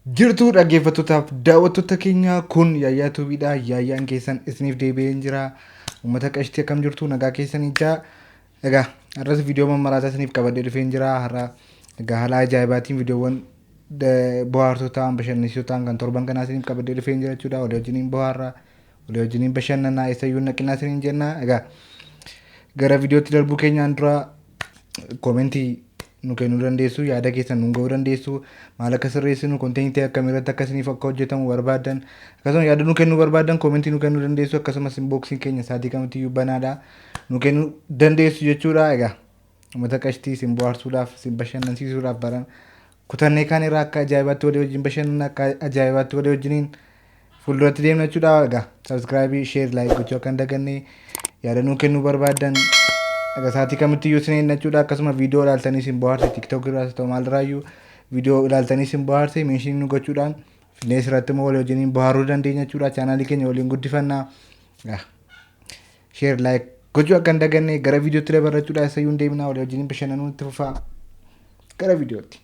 Jirtuu dhaggeeffattootaaf daawwattoota keenya kun Yaayyaa Tuubiidha. Yaayyaan keessan isiniif deebi'een jira. Uummata qashtii akkam jirtu nagaa keessanii jaa. Egaa har'as viidiyoo mammaraataa isiniif qabadhee dhufeen jira. Har'a egaa haala ajaa'ibaatiin viidiyoowwan bohaarsoo ta'an bashannansiisoo ta'an kan torban kanaa isiniif qabadhee dhufeen jira jechuudha. Walii wajjiniin bohaarra, walii wajjiniin bashannanaa eessayyuu hin dhaqinaa isiniin jenna. Egaa gara viidiyootti darbuu keenyaan dura koomentii nu kennuu dandeessu, yaada keessan nu ga'uu dandeessu, maal akka sirreessinu, konteentii akkamii irratti akka isiniif akka hojjetamu barbaadan, akkasumas yaada nu kennuu barbaadan koomentii nu kennuu dandeessu, akkasumas inboksiin keenya sa'aatii kamittiyyuu banaadha nu kennuu dandeessu jechuudha. Egaa uummata qashtii isin bohaarsuudhaaf isin bashannansiisuudhaaf baran kutannee kaan irraa akka ajaa'ibaatti walii wajjin bashannana akka ajaa'ibaatti walii wajjiniin fuulduratti deemna jechuudha. Egaa sabiskiraayibii, sheer, laayik gochuu akka hin daganne yaada nuu kennuu barbaadan egaa sa'aatii kamittiyyuu isin eegna jechuudha. Akkasuma viidiyoo ilaaltanii isin bohaarse tiktook irraas ta'u maalirraayyuu viidiyoo ilaaltanii isin bohaarse meeshinii nu gochuudhaan finnee irratti immoo walii wajjiniin bohaaruu dandeenya jechuudha. Chaanaalii keenya waliin guddifannaa. Egaa sheer, laayik gochuu akka hin daganne gara viidiyootti dabarra jechuudha. Isayyuu hin deemnaa walii wajjiniin bashannanuu itti fufaa gara viidiyootti.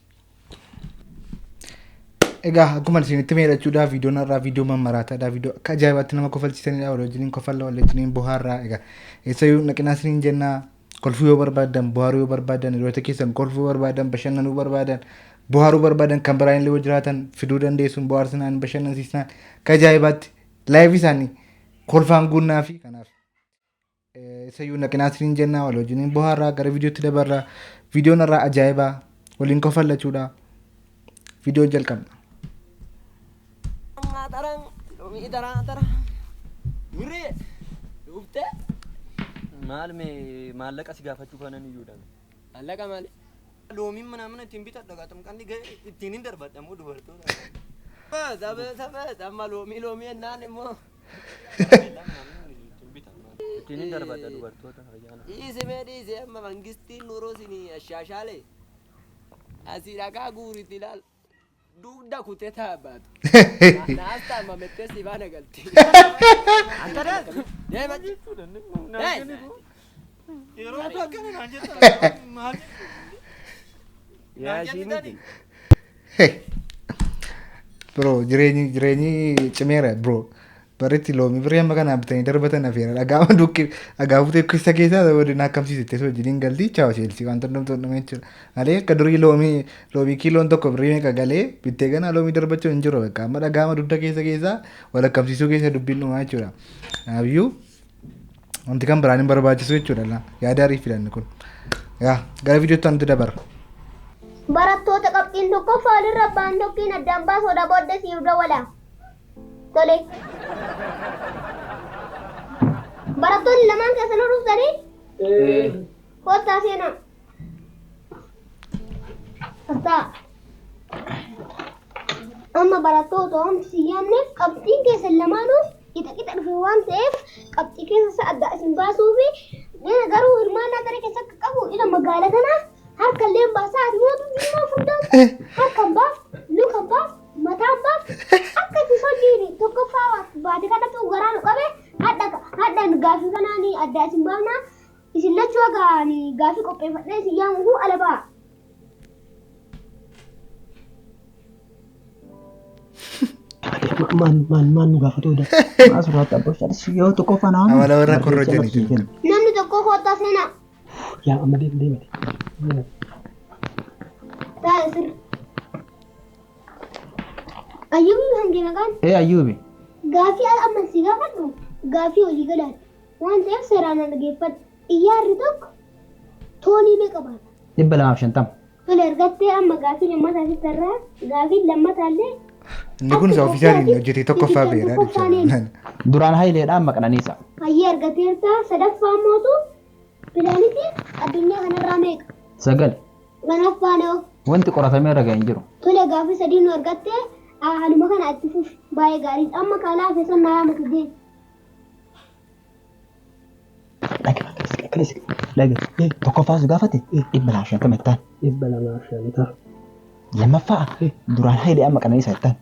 Egaa akkuma isinitti hime jechuudha viidiyoon har'aa viidiyoo mammaraataadha viidiyoo akka ajaa'ibaatti nama kofalchiisanidha walii wajjiniin kofalla walii wajjiniin bohaarraa egaa eessayyuu naqinaa isiniin jennaa kolfuu yoo barbaadan bohaaruu yoo barbaadan hiriyoota keessan kolfuu barbaadan bashannanuu barbaadan bohaaruu barbaadan kan biraan illee yoo jiraatan fiduu dandeessuun bohaarsinaan bashannansiisnaan akka ajaa'ibaatti laayif isaanii kolfaan guunnaa fi kanaaf Isayyuu naqinaa isiniin jennaa walii wajjiniin bohaarraa gara viidiyootti dabarra. Viidiyoon irraa ajaa'ibaa waliin kofallachuudha. Viidiyoo jalqabna. Mirree dhuftee? Maal mee maallaqa si gaafachuu kanan iyyuudha. Maallaqa maali? Loomiin manaa ittiin bitadha gaa xumqanni ga'e ittiin hin darbadha moo dubartoota. Sabee sabee amma loomii loomii ennaan immoo. Ittiin hin darbadha dubartoota ayyaana. Dhiisi mee dhiisi amma mangistiin nuroo sinii ashaashaale. Asii dhagaa guuriti ilaal. Dugda kutee taabbaatu. Naas taamamettee si faana galti. Anta deema. Hey! Yeroo akkana naan jettan maal Yaa ishii miti. Bro jireenyi jireenyi cimeera bro. Barritti loomii birrii amma kanaa bitanii darbatan hafeera. Dhagaa dukki dhagaa futee keessa keessaa waliin akkamsiise teessoo wajjin galti chaawa sheelsi wanta hundumtuu dhume jechuudha. Malee akka durii loomii loomii kiiloon tokko birrii meeqa galee bittee ganaa loomii darbachuu hin jiru bakka amma dhagaa dugda keessa keessaa wal akkamsiisuu keessa dubbiin dhumaa jechuudha. Kanaafiyyuu wanti kan biraan hin barbaachisu jechuudha. Yaada ariif filanni kun. Yaa gara viidiyootti wanti dabarra. Barattoota qabxiin tokkoffaa walirra abbaan tokkiin addaan baasuudha booddee siif dawwala. Tole. Barattoonni lamaan keessanuu dhuftanii? Kottaa seenaa. Kottaa. Amma barattoota wanti si yaamneef qabxiin keessan lamaanuu qixa qixa dhufe waan ta'eef qabxii keessa isa adda isin baasuu fi garuu hirmaannaa daree keessa akka qabu ila magaala kanaa harka illee baasaa ati mootu diimaa furdaan harka hin baaftu luka hin baaftu mataa hin baaftu akka itti sochiin tokkoffaa baate kanatti garaa nu qabe hadha hadhaan gaafii kanaan adda isin baafna isin lachuu haga ani gaafii qopheeffadhee isin yaamu ala ba'a. Maal maal maal nu gaafatu oda. Maal surraa abbaa yoo tokkoffaa nama Amala warra korrojanii jiru. Namni tokko kottaa seenaa. Yaa amma deem deemate. Taa'e sirri. Ayyuubi hangi maqaan Ee Ayyuubi. gaafii amma si gaafadhu gaafii walii galaati. Waan ta'eef seeraan na dhaggeeffadhu. Xiyyaarri tokko toonii meeqa baata? 250. Tole argattee amma gaafii lammataa sitti irraa gaafii lammataallee Inni kun isa ofiisaatiin hojjetee tokkoffaa beera jechuudha. Duraan Hayileedha amma Qananiisa. Hayyee argateerta sadaffaa mootu pilaanitiin addunyaa kanarraa meeqa? 9. Shanaffaan hoo? Wanti qoratamee irra ga'e hin jiru. Tole gaafii sadii nu argattee haaluma kana itti fufi baay'ee gaariidha. Amma kaalaa hafe san naa yaamatu deemi. Dhage akkana si dhage tokkoffaa si gaafate 250 jettaan. 250. Lammaffaa duraan Hayilee amma Qananiisa jettaan.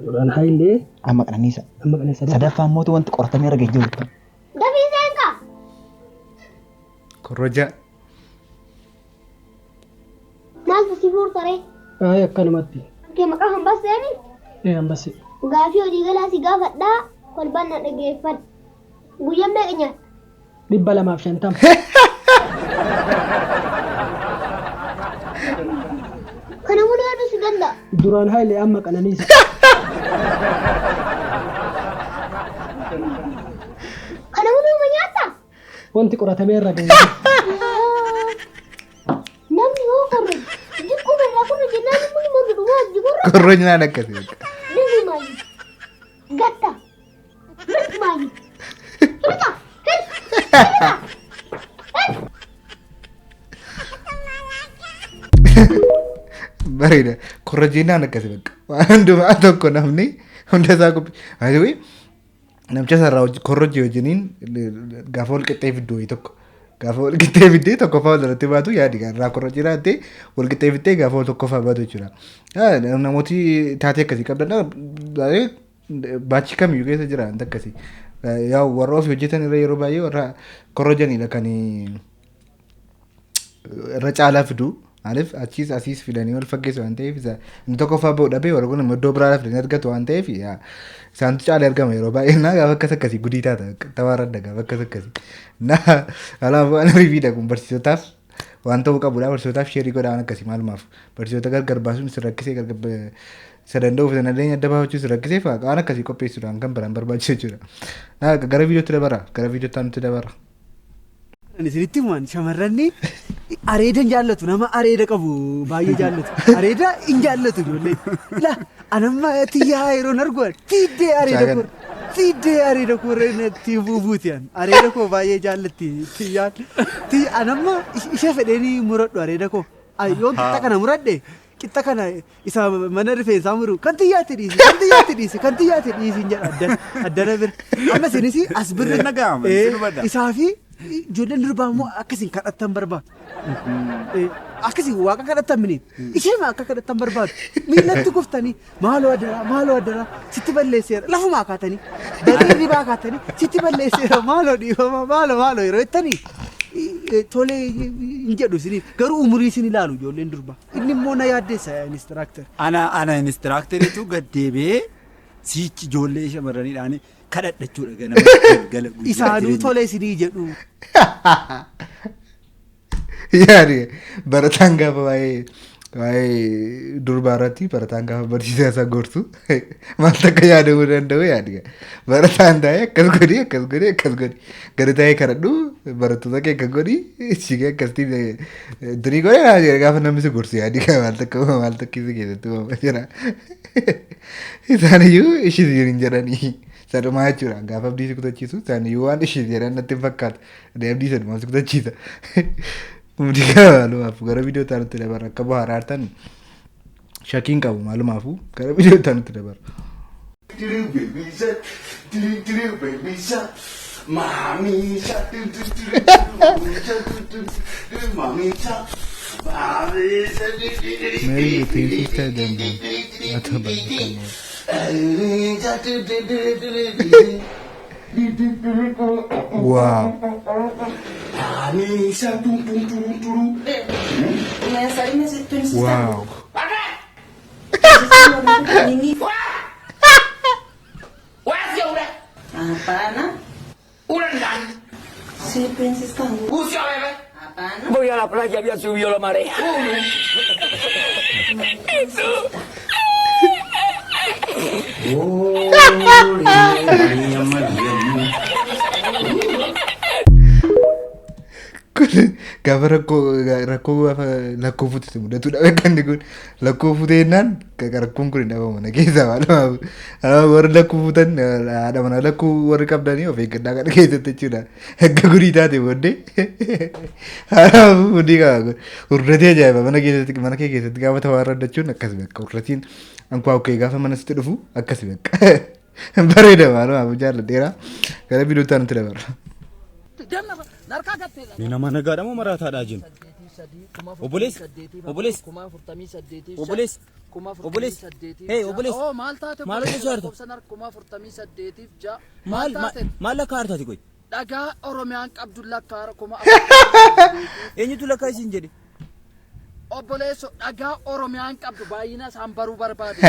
Duraan Hayilee Amma Qananiisa. amma Qananiisa. Sadaffaa mootu wanti qoratamee irra ga'e hin jiru jettaan. Dafii seenkaa! Korroja. Maaltu si fuurta ree? Ay akkanumatti. Kee maqaa hambasseemi? Ee hambassi. Gaafii hojii galaa si gaafadhaa kolbaan na dhageeffadhu. Guyyaan meeqa nyaatta? 250. Kana mulu yaaduu si danda'a. Duraan Hayilee amma Qananiisa. Kana mulu nyaattaa? Wanti qoratamee irra ga'e. Namni yoo korre jikkuma irraa korre jennaan immoo hima dhumaa jikurra. Korrojnaan akkasii bakka. Lisi maayi. Gatta. Mirti maayi. Hirta. Hirta. Bareeda. Korrojinaan akkasii bakka. Waan hundumaa tokko namni hunda isaa qophii. Ayii namicha sarara korrojii wajjiniin gaafa wal qixxee fidduu wayii tokko. Gaafa wal qixxee fiddee tokkoffaa wal irratti baatu yaadi irraa korrojii raattee wal qixxee fiddee gaafa wal tokkoffaa baatu jechuudha. Namooti taatee akkasii qabdan baachii kamiyyuu keessa jira wanta akkasii. Yaa warra ofii hojjetan irra yeroo baay'ee warra korrojanidha kan irra caalaa fidu. Maaliif achiis asiis fidanii wal fakkeessu waan ta'eef isa inni tokkoffaa ba'u dhabee warra kun immoo iddoo biraa fidanii argatu waan ta'eef yaa isaantu caalee argama yeroo baay'ee naa gaafa akkas akkasii gudii taata taphaarradha gaafa akkas akkasii. Naa kanaaf waan riifiidha kun barsiisotaaf waan ta'uu qabudha barsiisotaaf sheerii godhaa waan akkasii maalumaaf barsiisota gargar baasuun isin rakkisee gargar isa danda'uuf isa dandeenye adda baafachuu isin rakkiseef waan akkasii qopheessuudhaan kan biraan barbaachisu jechuudha. Naa gara viidiyootti dabara gara viidiyootti aanutti dabara. Ani isinitti himan shamarranni areeda hin jaallatu nama areeda qabu baay'ee jaallatu areeda hin jaallatu ijoollee la anamma tiyyaa yeroon argu fiiddee areeda koo fiiddee areeda koo natti buubuuti an areeda koo baay'ee jaallatti tiyyaan tiyya anamma ishee fedheenii muradhu areeda koo yoon qixxa kana muradhe qixxa kana isa mana rifeensaa muru kan xiyyaatti dhiisi kan xiyyaatti dhiisi kan xiyyaatti dhiisi hin jedha addana addana bira amma isinis as birri Hin dhaga'ama, isin hubadha. isaa fi ijoolleen durbaa immoo akkasiin kadhattan barbaadu. Akkasiin waaqa kadhattan mini ishee akka kadhattan barbaadu miillatti kuftanii maaloo adaraa maaloo adaraa sitti balleesseera lafumaa kaatanii barii ribaa kaatanii sitti balleesseera maaloo dhiifama maaloo maaloo yeroo jettanii tolee hin jedhu isiniif garuu umurii isin ilaalu ijoolleen durbaa inni immoo na yaaddeessa inistiraaktar. Ana inistiraakteriitu gad deebi'ee siichi ijoollee shamarraniidhaan kadhadhachuudha ganama galgala guyyaa Isaanuu jireenya. tolee isinii jedhu. Yaani barataan gaafa waa'ee waa'ee durbaa irratti barataan gaafa barsiisaa isaa gorsu maal takka yaadamuu danda'u yaadi. Barataan taa'ee akkas godhi akkas godhi akkas godhi gadi taa'ee kadhadhu barattoota kee akkas godhi ishii akkasitti durii godhe gaafa namni si gorsu yaadi maal takka maal takka si keessatti uumama jira. Isaaniyyuu ishii hin jedhanii. Sadhumaa jechuudha. Gaafa abdii si kutachiisu isaaniyyuu waan ishii jedhan natti hin fakkaatu. Abdii sadhumaa si kutachiisa. Hundi maalumaaf gara viidiyoo taanutti dabarra akka bohaaraa jirtan shakkiin qabu maalumaafuu gara viidiyoo taanutti dabarra. Mary the twin sister them Wow. Wow. Voy a la playa, había subido la marea. Kun gaafa rakkoo rakkoo gaafa lakkoo fuute mudatudha beekanni kun lakkoo fuutee jennaan rakkoon kun hin dhabamu na keessaa maalumaaf warri lakkoo fuutan haadha manaa lakkoo warri qabdanii of eeggadhaa kana keessatti jechuudha akka gurii taate booddee haadha hundii qaba kun hurdatee ajaa'iba mana keessatti mana kee keessatti gaafa tawaarraddachuun akkas bakka hurdatiin ankwaa gaafa mana sitti dhufu akkas bakka bareeda maalumaaf jaalladheera gara viidiyoo taanutti dabarra. Ni nama nagaadha moo maraataadhaa jennu? Obboleessi, obboleessi, obboleessi, obboleessi, hey obboleessi, maal hojjechaa jirta? Maal maal lakkaa hartaati qoy? Dhagaa Oromiyaan qabdu lakkaa kuma Eenyutu lakkaa isin jedhe? Obboleesso, dhagaa Oromiyaan qabdu baay'ina isaan baruu barbaade.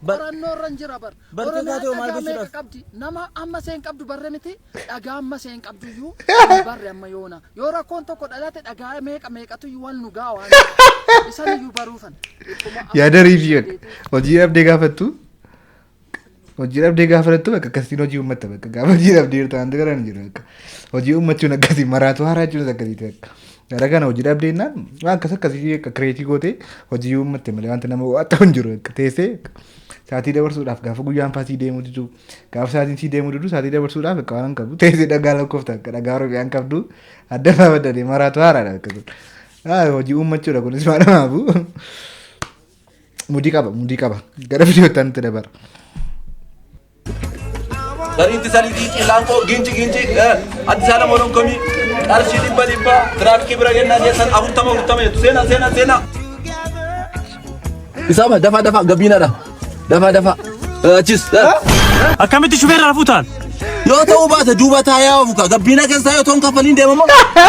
Qorannoo irra hin jira bar. Bartee Oromiyaan taatee maal dhagaa meeqa gochuudhaaf? qabdi? Nama amma seen qabdu barre miti. Dhagaa amma seen qabdu iyyuu hin barre amma yoona. Yoo rakkoon tokko dhalate, dhagaa meeqa meeqatu iyyuu wal nu gaa waan. Isan iyyuu baruufan. Yaada riifii bakka hojii dhabdee gaafattu, hojii dhabdee gaafattu, bakka akkasiin hojii uummatta. Bakka gaafa hojii dhabdee jirtu wanti gara hin jiru. Bakka hojii uummachuun akkasii maraatu haaraa jechuun akkasiiti. Bakka gara kana hojii dhabdee jennaan waan akkas akkasii akka create gootee hojii uummatte malee wanti nama ho'aa ta'u hin jiru. Bakka teessee sa'aatii dabarsuudhaaf, gaafa guyyaan faa sii deemuu didu, gaafa sa'aatiin sii deemuu didu, sa'aatii dabarsuudhaaf bakka waan hin qabdu teessee dhagaa lakkoofta. Akka dhagaa Oromiyaan qabdu adda baafadhanii maraatu haaraadha. Bakka kun hojii uummachuudha. Kunis waan namaafu mudii qaba, mudii qaba. Gara viidiyootti nutti dabara. Sariitti sariitii cillaanqoo ginci ginci Addis Alama olonkomii qarshii 100 tiraafikii bira kennaa keessan 40 40 jettu. Seenaa, seenaa, seenaa. Isaama, dafa dafa, gabbiinaadha, dafa dafa achis. Akkamitti shufeerra rafuu ta'an? Yoo ta'uu baate duuba taayaa ofuka gabbiina keessaa yoo ta'uun kafaliin deemama,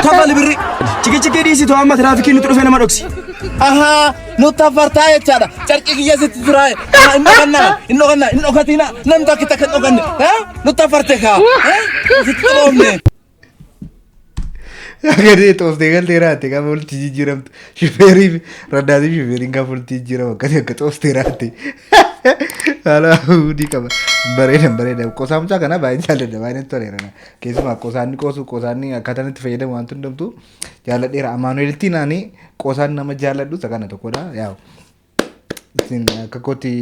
kafali birri. Cikicikii dhiisitu, amma tiraafikiin nutti dhufe nama dhoksi. Ahaa, nutti affartaa jechaadha. Carqii kiyya sitti turaa'e. Inni dhokannaa, inni dhokannaa, inni dhokatina, namni takka takka hin dhokanne. Nutti affarte kaa sitti xuroofne. Gadi xoostee galtee raatte gaafa walitti jijjiiramtu, shufeerii fi raddaatii fi shufeeriin gaafa walitti jijjiiramu akkasii akka xoostee raatte. Haala hudii qaba. Bareeda, bareeda. Qoosaa mucaa kanaa baay'ee jaalladha, baay'ee natti toleera. Keessumaa qoosaanni qoosu, qoosaanni akkaataan itti fayyadamu waan hundumtu jaalladheera. Amaanu'eeltti naani qoosaan nama jaalladhu isa kana tokkodha. Yaa'u. Isin akka kootti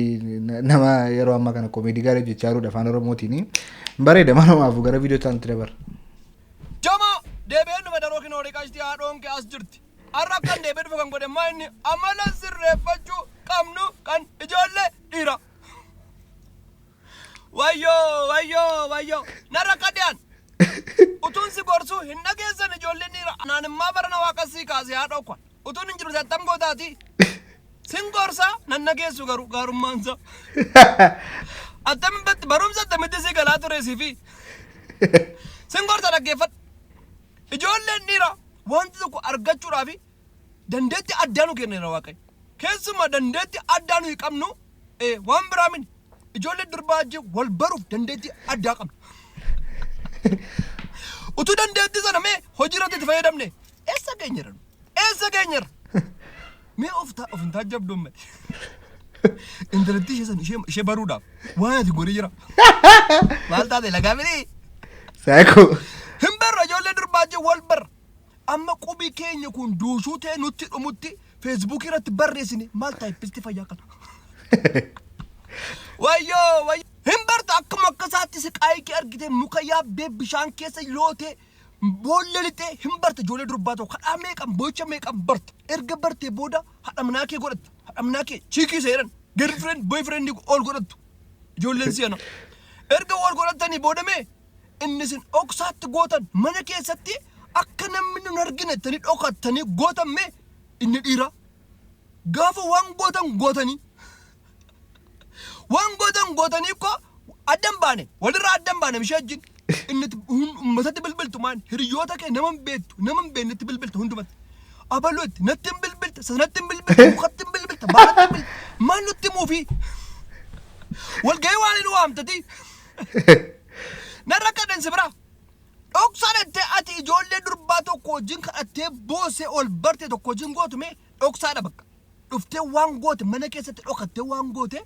nama yeroo ammaa kana comedy gaarii hojjechaa jirudha afaan Oromootiin. Bareeda, malumaafuu gara viidiyoo isaanitti dabarra. Jama deebi'een dhufe daroo kinoorii qashtii haadhoon kee as jirti. Har'a akkan deebi'ee dhufe kan godhe maa inni amala sirreeffachuu qabnu kan ijoollee dhiira. Wayyoo, wayyoo, wayyoo, narra akka dhiyaan. Utuun si gorsuu hin dhageessan ijoolleen dhiira. Anaan immaa barana waaqa sii kaase haadhoo kwa. Utuun hin jiru attam gootaati. Sin gorsaa nan dhageessu, garuu gaarummaansa. Attamitti barumsa attamitti si galaa ture siifi. Sin gorsa, dhaggeeffadhu. Ijoolleen dhiiraa wanti tokko argachuudhaaf dandeettii addaa nu kenneera Waaqayyo. Keessumaa dandeettii addaa nuyi qabnu waan biraa mini. Ijoollee durbaa wajjin wal baruuf dandeettii addaa qabna. Utuu dandeettii sana mee hojii irratti itti fayyadamne eessa geenyerra nu? Eessa geenyerra? Mee of hin taajjabduun malee. Intalattii ishee sana ishee baruudhaaf waan ati godhee jira. Maal taate lagaa miti? Saayikoo. Hin barra, ijoollee durbaa wajjin wal barra. Amma qubi keenya kun duushuu ta'e nutti dhumutti Feesbuukii irratti barreessine maal typist fayyaa kana. Wayyoo, wayyoo. Hin barta, akkuma akka isaatti siqaayii kee argite muka yaabbee bishaan keessa lootee boolla lixee hin barta. Ijoollee durbaa tokko kadhaa meeqan, boo'icha meeqan barta. Erga bartee booda haadha manaa kee godhatta. Haadha manaa kee chick seeran girlfriend, boyfriend ol godhattu. Ijoolleen si'ana. Erga wal godhatanii booda mee inni isin dhoksaatti gootan, mana keessatti akka namni nun argine jettanii dhokattanii gootan, mee inni dhiira gaafa waan gootan gootanii, waan gootan gootanii koo addan baane, walirraa addan baane, ishee wajjin inni uummatatti bilbiltu maan hiriyoota kee nama hin beektu, nama hin beeknetti bilbiltu hundumatti. Abaluu itti natti hin bilbilta, sanatti hin bilbilta, mukatti hin bilbilta, baalatti hin bilbilta, maal nutti himuufi walgahii waan hin waamtati narra kadhan si biraa. Dhoksaa dhattee ati ijoollee durbaa tokko wajjin kadhattee boosee ol barte tokko wajjin gootu mee dhoksaadha. Bakka dhuftee waan goote, mana keessatti dhokattee waan goote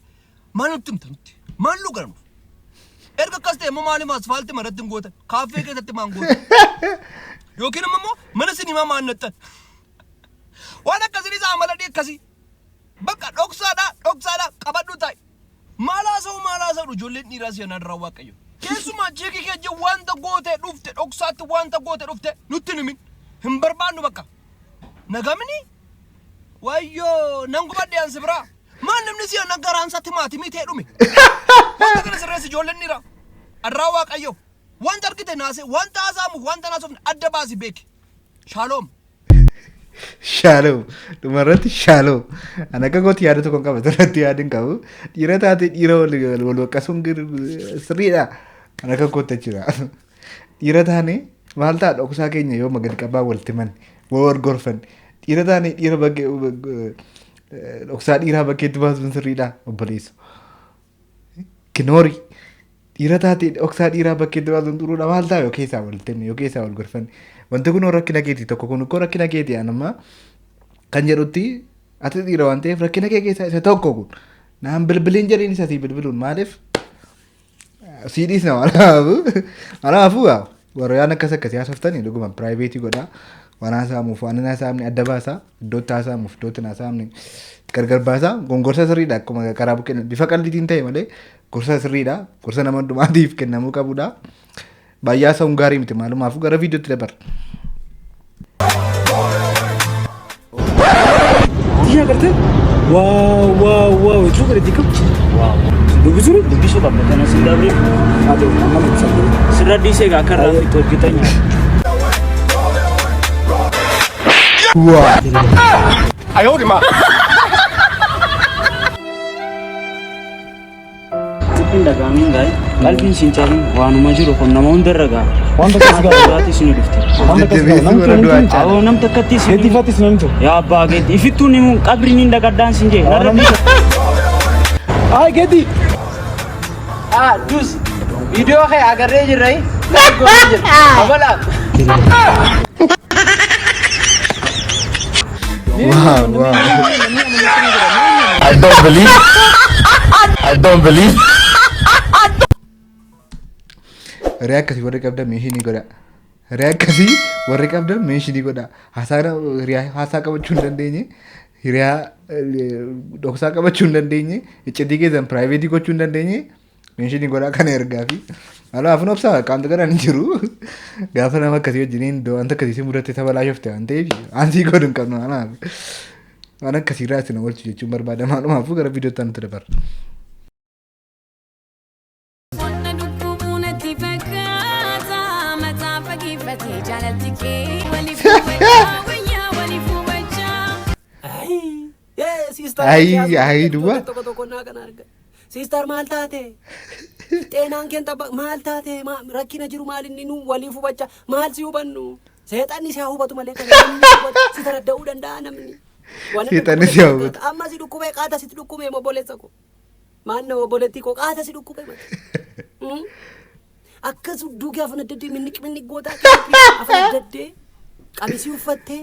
maal nutti himta nutti? Maal nu garanuuf? Erga akkas ta'e immoo maaliif asfaaltii irratti hin gootan? Kaaffee keessatti maan gootan? Yookiin immoo mana sinimaa maan naxxan? Waan akkasii isa amala akkasii bakka dhoksaadha, dhoksaadha qabadhu ta'i. Maal haasa'u, maal haasa'u? Ijoolleen dhiiraa si'anaa irraa Waaqayyo. Keessumaa chick keenya wanta gootee dhufte, dhoksaatti wanta goote dhufte nutti hin himin. Hin barbaannu bakka. Nagamni? Wayyoo, nan gubadhe ansi biraa. Maal namni si'ana garaan isaa timaatimii ta'e dhume? Wanta kana sirreessi, ijoolleen dhiiraa. Arraa Waaqayyo. Wanta argite naasee, wanta haasa'amu, wanta naasofne adda baasi beeki. Shaaloom. Shaaloo, dhumarratti shaaloo. Ani akka kootti yaada tokko hin qabu, irratti yaada hin qabu. Dhiira taate dhiira wal wal waqqasuun sirriidha. Ani akka kootti jechuudha. Dhiira taane maal ta'a, dhoksaa keenya yoo gadi qabaa walitti manne, wal gorfan. Dhiira taane dhiira bakkee dhoksaa dhiiraa bakkeetti baasuun sirriidha obboleessa. Kinoori dhiira taate dhoksaa dhiiraa bakkeetti baasuun xuruudha maal ta'a yoo keessaa wal tenne yoo keessaa wal gorfanne. Wanti kun rakkina keeti tokko kun koo rakkina keeti anamma kan jedhutti ati dhiira waan ta'eef rakkina kee keessaa isa tokko kun naan bilbiliin jedhiin isa sii bilbiluun maaliif sii dhiisna maalaafuu warra yaan akkas akkasii haasoftanii dhuguma private godhaa waan haasa'amuuf waan hin haasa'amne adda baasaa iddootti haasa'amuuf iddootti hin haasa'amne gargar baasaa gorsa sirriidha akkuma karaa bukkeen bifa qalliitiin ta'e malee gorsa sirriidha gorsa nama hundumaatiif kennamuu qabudha baay'ee haasa'uun gaarii miti maalumaafuu gara viidiyootti dabarra. Tiyya agartee? Wow wow wow jechuu gara diikaa. Wow. Dubbisuu Dubbisuu qabda kana sin dabree. Haa ta'u amma dubbisa. Sirra dhiisee egaa akka irraa itti hojjetan nyaata. Waa. Xiqqoon dhaga'amiin gaa'e qalbiin siin cabin waanuma jiru kun nama hundarra ga'a. Waan takka si ga'a. Biraatis ni dhufte. Waan takka si ga'a. Jajjabeessi warra du'aa Namni caala. Awoo nam takkatti si. Geetii fattis namni jiru. Yaa abbaa geetii ifittuun himuun qabri niin dhaqaddaan siin jee. Narra dhiisa. Ay geetii. Ah, dus. Viidiyoo kee agarree jirra. Like goonee jirra. Abalaa. Wow wow. I don't believe. I don't believe. Hiree akkasii warri qabdan mention godha. Hiree akkasii warri qabdan mention godha. Haasaa hiriyaa haasaa qabachuu hin dandeenye, hiriyaa dhoksaa qabachuu hin dandeenye, iccitii keessan private gochuu hin dandeenye mention godha kana ergaa fi. Malumaafuu obsaa qaamni gara hin jiru. Gaafa nama akkasii wajjiniin iddoo wanta akkasii si mudate saba laashofte waan ta'eef aansii godhu hin qabnu malumaaf. Waan akkasiirraa isin oolchu jechuun barbaada malumaafuu gara viidiyootti nutti dabarra. Wanna dhukkubuu natti fakkaata mataa fageeffatee jaalalti kee waliif hubachaa wayyaa waliif hubachaa. Sister. Ayi ayi duwwaa. Tokko tokko naa kana arga. Sister maal taate? Xeenaan keen tapha maal taate? Rakkina jiru maal inni nu waliif hubachaa maal si hubannu? Seexanni si haa hubatu malee kan namni hubatu si taradda'uu danda'a namni. Waan Seexanni si haa hubatu. Amma si dhukkubee qaata sitti dhukkubee obboleessa ko. Maal na obboleettii koo qaata si dhukkubee mati. Akkas duugee afaan adda addee minniq minniq gootaa afaan adda addee qamisii uffattee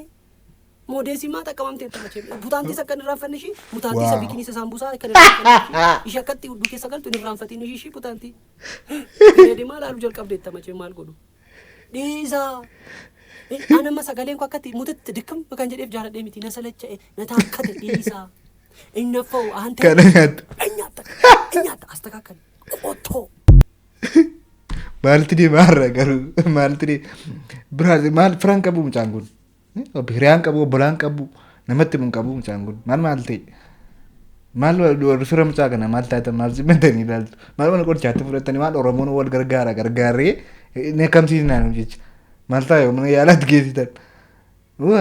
moodeesii maa xaqqabamtee taphachee butaantiis akka hin irraanfanne ishii mutaantii isa bikinii isa saambusaa akka hin irraanfanne ishii ishee akkatti hudduu keessa galtu hin irraanfatiin ishii ishii butaantii. Reedi maal haaluu jalqabdee taphachee maal godhu. Dhiisaa. An amma sagaleen koo akkatti mutitti dikkam kan jedheef jaaladhee miti na salacha'e na taakkate dhiisaa. Innaffa'u aantee. Kana nyaattu. Nyaatta nyaatta astakaakali qottoo. Maaltu deema har'a garuu maaltu deema biraa maal firaan qabu mucaan kun hiriyaan qabu obbolaan qabu namatti mun qabu mucaan kun maal maal ta'e maal warri fira mucaa kana maal taatan maal simatanii ilaaltu maal mana qorichaatti fudhatanii maal Oromoon wal gargaara gargaaree inni akkamsiisnaan jecha maal ta'a yoo mana yaalaatti geessitan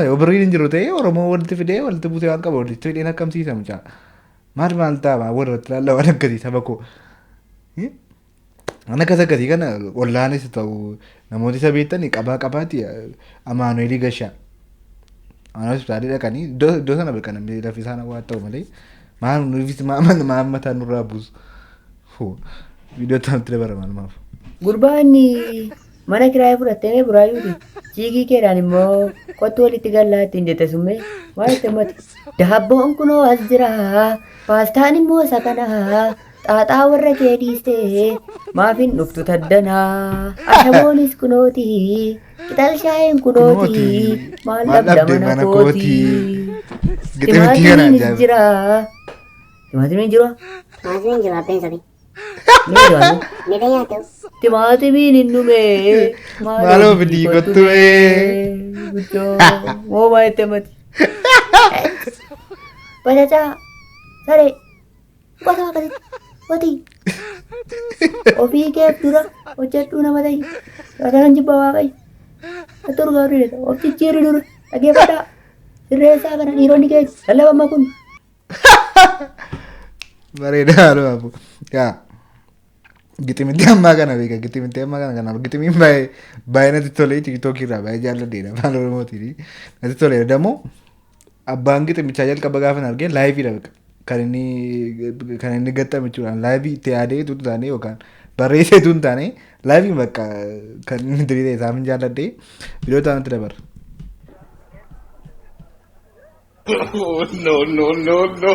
yoo birriin hin jiru ta'e Oromoo walitti fidee walitti buusee waan qaba walitti fideen akkamsiisa mucaa maal maal ta'a maal walirratti ilaalla waan akkasii saba koo. Waan akkas akkasii kana ollaanis ta'u namooti isa beektan qabaa qabaati Amaanu'eelii gashaa. Amaanu'eel hospitaalii dhaqanii iddoo iddoo sana beekan namni lafi isaan waa ta'u malee maal nuufis maal maal mataa nurraa buusu. Viidiyoo itti dabara maalumaaf. Gurbaan mana kiraayii fudhattee buraayyuuti. Chiikii keedhaan immoo kottu walitti gallaa ittiin jette summee maal itti himmate. Daabboon kunoo as jira. Paastaan immoo isa kana. Xaaxaa warra kee dhiistee maaf hin dhuftu taddanaa. Ashaboonis kunooti. Qixal shaayeen kunooti. Maal Maal dhabda dhabde mana mana kooti. kooti. Giximitti kana Timaatimiinis ajaa'iba. jira. Timaatimiin jiru? Timaatimiin jiru abbeen sabi. Ni jiru. Meeqa nyaattu? Timaatimiin hin dhume. Maaloo fidii kottu mee. Guddoo. Moo maa itti himati? Bacacaa. Saree. Qotaa akkasitti. Qotii. Ofii keef dura hojjedhuu nama ta'i. Kanan jibba waaqayyo. Ati urgaa dureessa. Of jijjiirri dura. Dhaggeeffadhaa. Sirreessaa kana dhiironni keessa. Lallabama kun. Bareedaa maalumaafuu. Yaa. Giximitti ammaa kana beeka giximitti ammaa kana kanaaf giximiin baay'ee baay'ee natti tolee TikTokii irraa baay'ee jaalladheedha afaan Oromootiin natti toleera dammoo Abbaan giximichaa jalqaba gaafa argee liveiidha kan inni gaxxame jechuudha. Liveii itti yaadee utuu hin taane yookaan barreessee utuu hin taane liveii bakka kan inni diriire isaaf hin jaalladhee viidiyoo ta'anitti dabarra. Oh, no, no, no, no.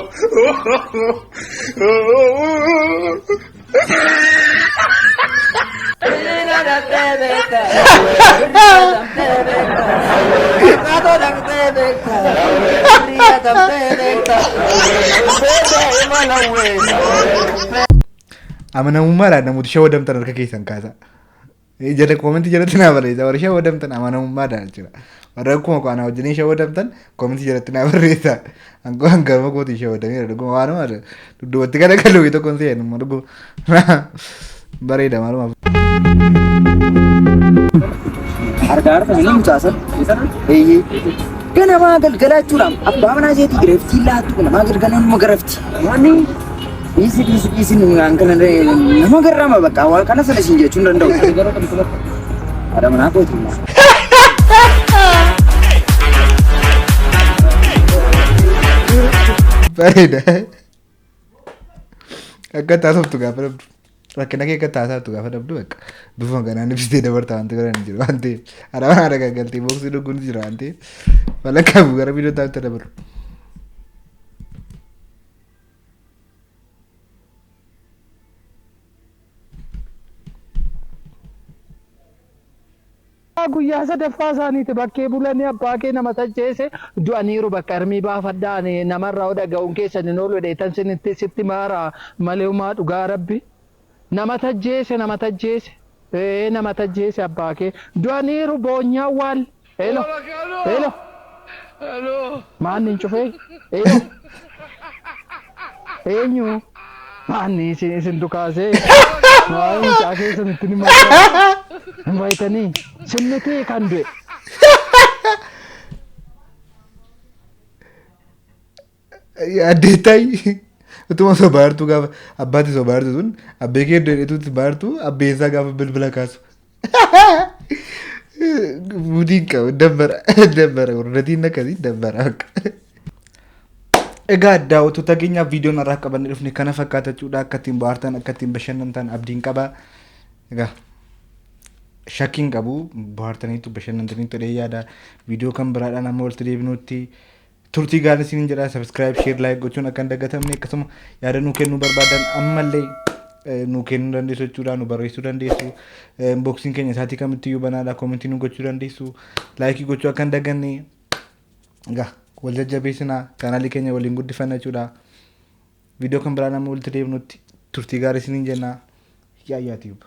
Amanamummaadhaan namoota shawadamtan harka keessan kaasa. Jala commentii jalatti naa barreessa. Warra shawadamtan amanamummaadhaan jechuudha. Warra akkuma kana wajjiniin shawadamtan commentii jalatti naa barreessa. Angoo hangarma kootiin shawadameera dhuguma waanuma dudduubatti gara galuu tokkoon seenu dhuguma bareeda maaluma. Argaa harka inni mucaasan. Eeyyee. Ganamaa galgala jechuudha. Abbaa manaa isheetii garaftii laattu ganamaa galgala nama garafti. Wanni dhiisi dhiisi dhiisi naan kana nama garrama bakka waan kana sana siin jechuu hin danda'u. Haadha manaa kooti. Bareeda. Akka taasiftu gaafa dhabdu. Rakkina kee akka taasiftu gaafa dhabdu bakka bifuma kanaan ibsitee dabarta wanti godhan hin jiru waan ta'eef. Haadha manaa galgaltee booksii dhuguun jira waan ta'eef. Malakkaa gara viidiyoo taa'utti dabalu. Guyyaa sadaffaa isaaniiti bakkee bulanii abbaa kee nama tajjeese du'aniiru bakka armii baafadhaan namarraa dhaga'uun keessan hin oolu dheetan sinitti sitti maara malee umaa dhugaa rabbi nama tajjeese nama tajjeese ee nama tajjeese abbaa kee du'aniiru boonyaa waal hello hello maanni hin cufee hello eenyu maanni isin isin dukaasee maal mucaa keessan itti ni maara hin fayyitanii sinnitii kan du'e. Addeettaay utuma sobaartuu gaafa abbaatti sobaartu sun abbee kee iddoo dheetuutti baartuu abbeessaa gaafa bilbila kaasu. Budiin qabu dabbara dabbara gurratiin akkasii dabbara akka. Egaa daawwattoota keenyaaf viidiyoon har'aa qabannee dhufne kana fakkaata jechuudha. Akka ittiin bohaartan akka ittiin bashannantan abdiin qaba. Egaa shakkiin qabu bohaartaniitu bashannantaniitu jedhee yaada. Viidiyoo kan biraadhaan amma walitti deebinutti turtii gaarii isiniin jedha. Subscribe, share, like gochuun akka hin dagatamne akkasuma yaada nuu kennuu barbaadan ammallee nuu kennuu dandeessu jechuudha. Nu barreessuu dandeessu. Inboxiin keenya isaatii kamittiyyuu banaadha. Commentii nu gochuu dandeessu. Likeii gochuu akka hin daganne. Egaa wal jajjabeessinaa channelii keenya waliin guddifanna jechuudha. Viidiyoo kan biraan amma walitti deebinutti turtii gaarii isiniin jenna. Yaayyaa Tube.